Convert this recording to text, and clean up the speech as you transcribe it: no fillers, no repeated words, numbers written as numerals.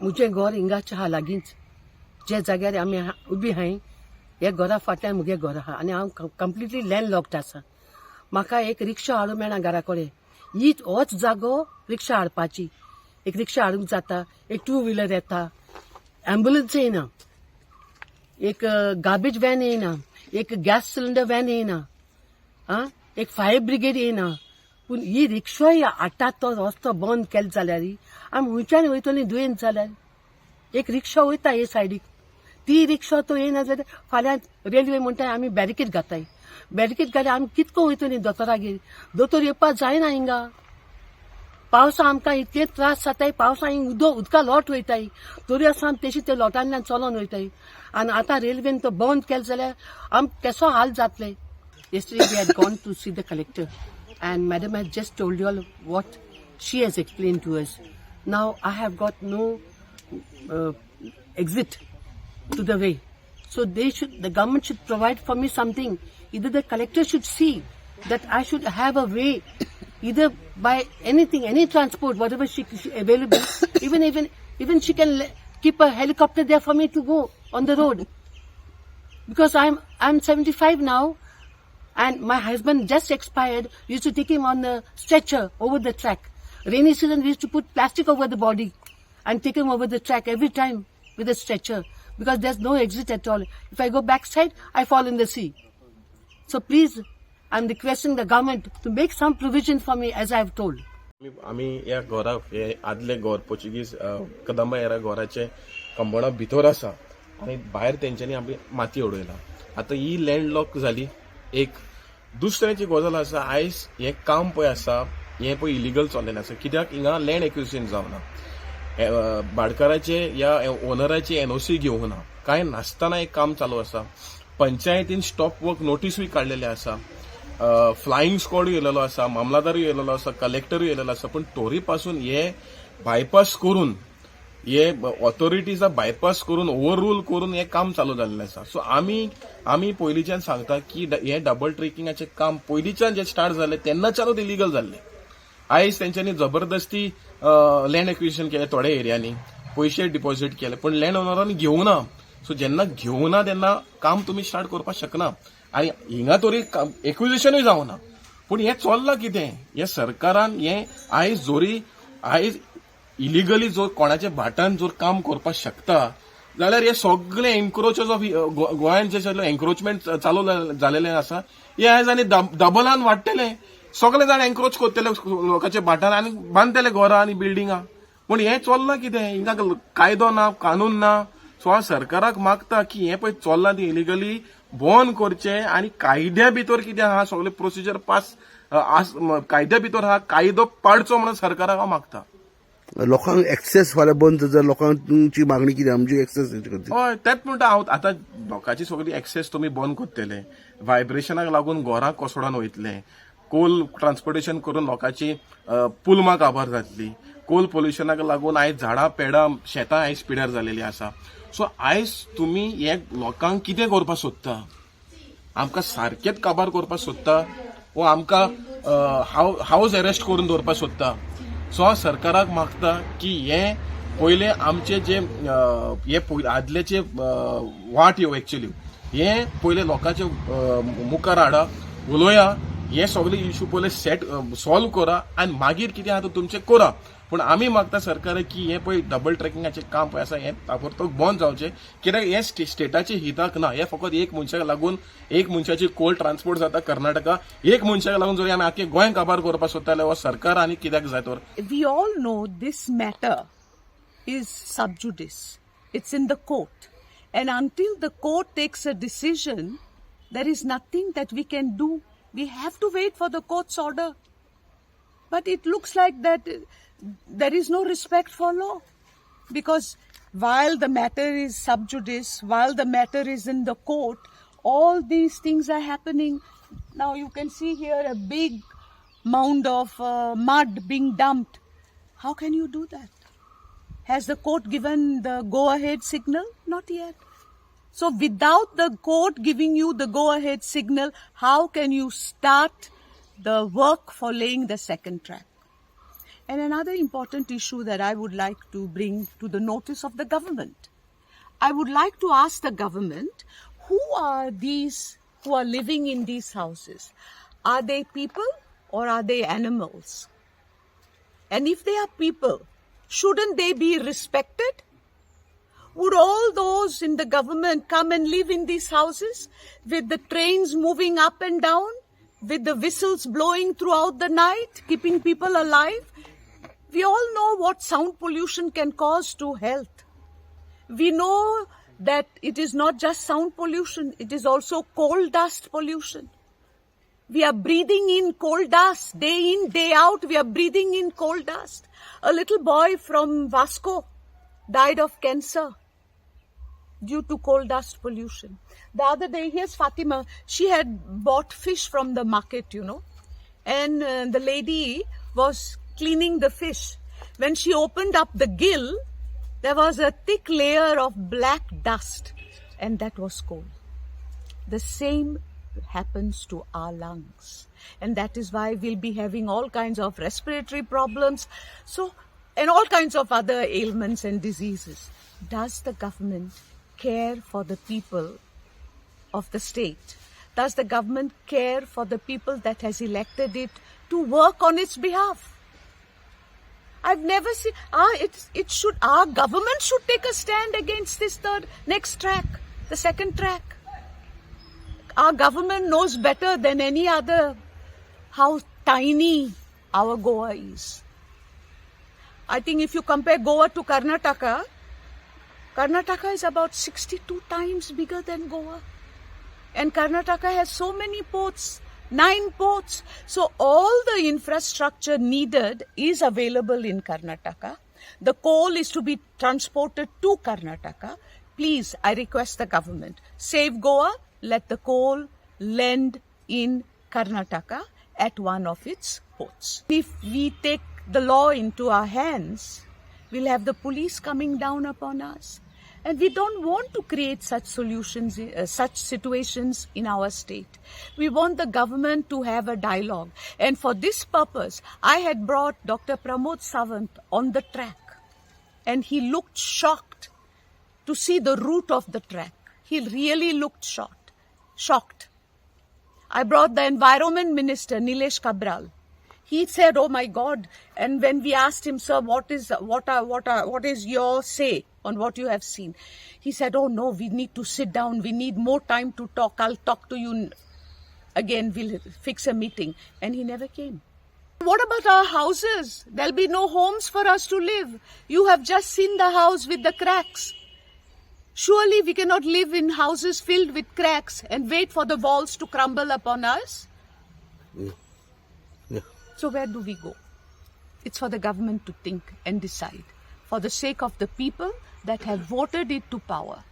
मुजें घर हिंगाच आहा लागींच, जे जाग्यार आमी उबी आहाय हे घरा फाटल्यान मुगे घर आहा आनी हांव कंप्लिटली लँड लॉक्ड आसा. म्हाका एक रिक्षा हाडूंक मेळना घरा कडेन. हीच होच जागो रिक्षा हाडपाची. एक रिक्षा हाडूंक जाता, एक टू व्हिलर येता, एम्बुलन्स येयना, एक गार्बेज व्हॅन येयना, एक गॅस सिलिंडर व्हॅन येयना, आं, एक फायर ब्रिगेड येयना. पूण ही रिक्षाय हाडटात, तो रस्तो बंद केलो जाल्यार आमी खंयच्यान वयतलीं? दुयेंत जाल्यार एक रिक्षा वयता हे सायडीक, ती रिक्षा तो येयना जाल्यार फाल्यां रेल्वे म्हणटा आमी बॅरिकेड घाताय. बॅरिकेड घाल्यार आमी कितको वयतलीं दोतोरागेर? दोतोर येवपाक जायना हिंगा. पावसा आमकां इतले त्रास जाताय. पावसा हिंग उदक उदका लोट वयताय, तरी आसा आमी तेशी ते लोटांतल्यान चलोन वयताय. आनी आतां रेल्वेन तो बंद केलो जाल्यार आम केसो हाल जातले? Yesterday we had gone to see the collector and madam has just told you all what she has explained to us. Now I have got no exit to the way. So the government should provide for me something. Either the collector should see that I should have a way, either by anything, any transport, whatever she available. Even she can keep a helicopter there for me to go on the road. Because I'm 75 now, and my husband just expired. We used to take him on the stretcher over the track. Rainy season, we used to put plastic over the body and take him over the track every time with a stretcher because there's no exit at all. If I go backside, I fall in the sea. So please, I'm requesting the government to make some provision for me, as I have told. आमी ह्या घराक, हे आदले घर Portuguese Kadamba era घराचे कंपाउंडा भितर आसा आनी भायर तेंच्यांनी आमी माती उडयला. आतां ही लँड लॉक जाली. एक दुसऱ्याची गजाल आसा, आयज हें काम पळय आसा, हें पळय इलिगल चल्लेलें आसा. कित्याक हिंगा लँड एक्विजिशन जावना, भाडकाराचे या ओनराची एनओसी घेवंक ना, कांय नासतना एक काम चालू आसा. पंचायतीन स्टॉप वर्क नोटीसूय काडलेले आसा, फ्लायिंग स्क्वॉडूय येयलेलो आसा, मामलादारूय येयलेलो आसा, कलेक्टरूय येयलेलो आसा. पूण तोरी पासून हे बायपास करून, हे ऑथॉरिटीजा बायपास करून, ओव्हर करून हे काम चालू जाल्लें आसा. सो आमी पयलींच्यान सांगता की हे डबल ट्रेकिंगाचें काम पयलींच्यान जे स्टार्ट जालें तेन्नाच्यानूच इलिगल जाल्लें. आयज तेंच्यांनी जबरदस्ती लँड एक्विजिशन केलें, थोड्या एरियांनी पयशे डिपॉझिट केले, पूण लँड ओनरांनी घेवना. सो जेन्ना घेवना तेन्ना काम तुमी स्टार्ट करपाक शकना आनी हिंगा तरी एक्विजिशनूय जावना. पूण हें चल्लां कितें? हें सरकारान हें आयज जोरी आयज इलिगली जो कोणाच्या भाटान जर काम करपाक शकता जाल्यार हे सगळे एन्क्रोचर्स ऑफ गोंयान जे सगळे एन्क्रोचमेंट चालू जालेले आसा, हे आयज आनी डबलान वाडटले. सगळे जाण एन्क्रोच करतले लोकांच्या भाटान आनी बांदतले घरां आनी बिल्डिंगां. पूण हें चल्लां कितें? हिंगा कायदो ना, कानून ना. सो हांव सरकाराक मागता की हें पळय चल्लां ती इलिगली बंद करचें आनी कायद्या भितर कितें आहा सगळे प्रोसिजर पास कायद्या भितर आहा, कायदो पाडचो म्हणून सरकाराक हांव मागता. लोकांक एक्सेस फाल्यां बंद जाल्यार लोकांची मागणी कितें? आमची एक्सेस तेंचे खातीर. हय, तेंच म्हणटा हांव. आतां लोकांची सगळी एक्सेस तुमी बंद करतले, व्हायब्रेशनाक लागून घरां कोसळोन वयतले, कोल ट्रान्सपोर्टेशन करून लोकांची पुलमां काबार जातली, कोल पोल्युशनाक लागून आयज झाडां पेडां शेतां आयज पिड्यार जालेली आसा. सो आयज तुमी हे लोकांक कितें करपाक सोदता? आमकां सारकेंच काबार करपाक सोदता वो आमकां हावज अरेस्ट करून दवरपाक सोदता? सो हांव सरकाराक मागता की हे पयले आमचे जे हे आदल्याचे वाट ह्यो एक्चुअली हे पयले लोकांचे मुखार हाडा, उलोया. हे सगळे इशू पयले सेट सॉल्व करा आनी मागीर कितें आहा तो तुमचें करा. पूण आमी मागता सरकार की हें पळय डबल ट्रेकिंगाचें काम पळय आसा, हें ताबडतोब बंद जावचें, कित्याक हें स्टेटाच्या हिताक ना. हें फकत एक मनशाक लागून, एक मनशाची कोल ट्रान्सपोर्ट जाता कर्नाटका, एक मनशाक लागून जर आमी आख्खे गोंय काबार करपाक सोदता जाल्यार हो सरकार आनी कित्याक जाय तर? We all know this matter is sub judice. It's in the court. And until the court takes a decision, there is nothing that we can do. We have to wait for the court's order. But it looks like that there is no respect for law. Because while the matter is sub judice, while the matter is in the court, all these things are happening. Now you can see here a big mound of mud being dumped. How can you do that? Has the court given the go ahead signal? Not yet. So, without the court giving you the go ahead signal, how can you start the work for laying the second track? And another important issue that I would like to bring to the notice of the government. I would like to ask the government, who are these who are living in these houses? Are they people or are they animals? And if they are people, shouldn't they be respected? Would all those in the government come and live in these houses with the trains moving up and down, with the whistles blowing throughout the night, keeping people alive? We all know what sound pollution can cause to health. We know that it is not just sound pollution, it is also coal dust pollution. We are breathing in coal dust day in, day out. We are breathing in coal dust. A little boy from Vasco died of cancer due to coal dust pollution. The other day, here's Fatima. She had bought fish from the market, you know, and the lady was cleaning the fish. When she opened up the gill, there was a thick layer of black dust, and that was coal. The same happens to our lungs, and that is why we'll be having all kinds of respiratory problems, so, and all kinds of other ailments and diseases. Does the government care for the people of the state? Does the government care for the people that has elected it to work on its behalf? I've never seen. It should, our government should take a stand against this third next track, the second track. Our government knows better than any other how tiny our Goa is. I think if you compare Goa to Karnataka, Karnataka is about 62 times bigger than Goa. And Karnataka has so many ports, 9 ports. So all the infrastructure needed is available in Karnataka. The coal is to be transported to Karnataka. Please, I request the government, save Goa, let the coal land in Karnataka at one of its ports. If we take the law into our hands, we'll have the police coming down upon us. And we don't want to create such solutions, such situations in our state. We want the government to have a dialogue. And for this purpose, I had brought Dr. Pramod Sawant on the track. And he looked shocked to see the route of the track. He really looked shocked. I brought the Environment Minister, Nilesh Cabral. He said, "Oh my God!" And when we asked him, "Sir, what is your say on what you have seen?" He said, "Oh no, we need to sit down. We need more time to talk. I'll talk to you again. We'll fix a meeting." And he never came. What about our houses? There'll be no homes for us to live. You have just seen the house with the cracks. Surely we cannot live in houses filled with cracks and wait for the walls to crumble upon us. Yeah. So where do we go? It's for the government to think and decide for the sake of the people that have voted it to power.